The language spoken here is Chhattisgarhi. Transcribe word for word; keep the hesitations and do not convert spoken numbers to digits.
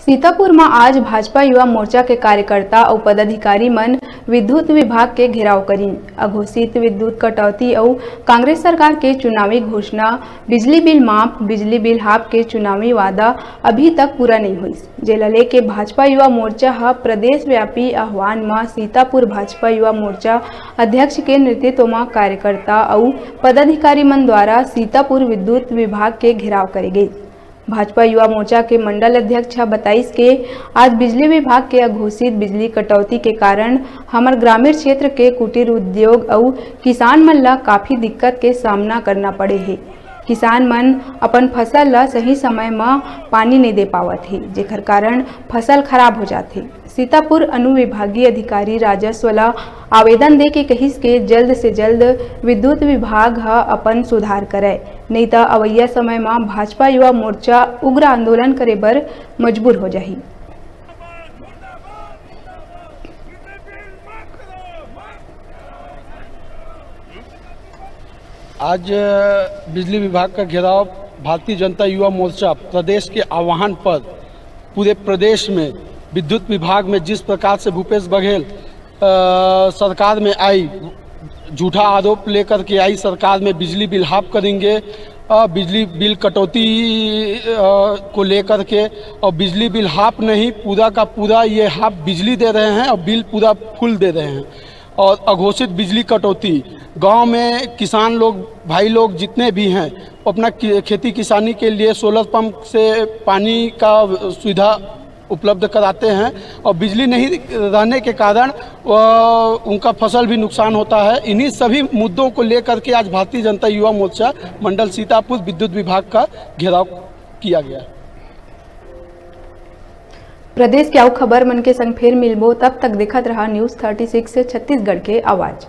सीतापुर म आज भाजपा युवा मोर्चा के कार्यकर्ता अउ पदाधिकारी मन विद्युत विभाग के घेराव करिन। अघोषित विद्युत कटौती अउ कांग्रेस सरकार के चुनावी घोषणा, बिजली बिल माफ, बिजली बिल हाफ के चुनावी वादा अभी तक पूरा नइ होइस, जेला लेके भाजपा युवा मोर्चा ह प्रदेश व्यापी आह्वान म सीतापुर भाजपा युवा मोर्चा अध्यक्ष के नेतृत्व म कार्यकर्ता अउ पदाधिकारी मन द्वारा सीतापुर विद्युत विभाग के घेराव करे गइस। भाजपा युवा मोर्चा के मंडल अध्यक्ष ह बताइस के आज बिजली विभाग के अघोषित बिजली कटौती के कारण हमर ग्रामीण क्षेत्र के कुटीर उद्योग अउ किसान मन ल काफी दिक्कत के सामना करना पड़े हे। किसान मन अपन फसल ल सही समय म पानी नइ दे पावत हे, जेकर कारण फसल खराब हो जाथे। सीतापुर अनुविभागीय अधिकारी राजस्व ल आवेदन दे के कहिस के जल्द से जल्द विद्युत विभाग ह अपन सुधार करय, नइ त अवइया समय म भाजपा युवा मोर्चा उग्र आंदोलन करे बर मजबूर हो जाही। आज बिजली विभाग का घेराव भारतीय जनता युवा मोर्चा प्रदेश के आह्वान पर पूरे प्रदेश में विद्युत विभाग में जिस प्रकार से भूपेश बघेल, अ, सरकार में आई, झूठा आरोप लेकर के आई सरकार में बिजली बिल हाफ करेंगे, अ, बिजली बिल कटौती, अ, को लेकर के, और बिजली बिल हाफ नहीं, पूरा का पूरा ये हाफ बिजली दे रहे हैं और बिल पूरा फुल दे रहे हैं। और अघोषित बिजली कटौती, गांव में किसान लोग, भाई लोग जितने भी हैं, वो अपना कि-, खेती किसानी के लिए सोलर पंप से पानी का सुविधा उपलब्ध कराते हैं और बिजली नहीं रहने के कारण, अ, उनका फसल भी नुकसान होता है। इन्हीं सभी मुद्दों को लेकर के आज भारतीय जनता युवा मोर्चा मंडल सीतापुर विद्युत विभाग का घेराव किया गया। प्रदेश के अउ खबर मन के संग फेर मिलबो, तब तक देखत रहा News Thirty Six छत्तीसगढ़ के आवाज।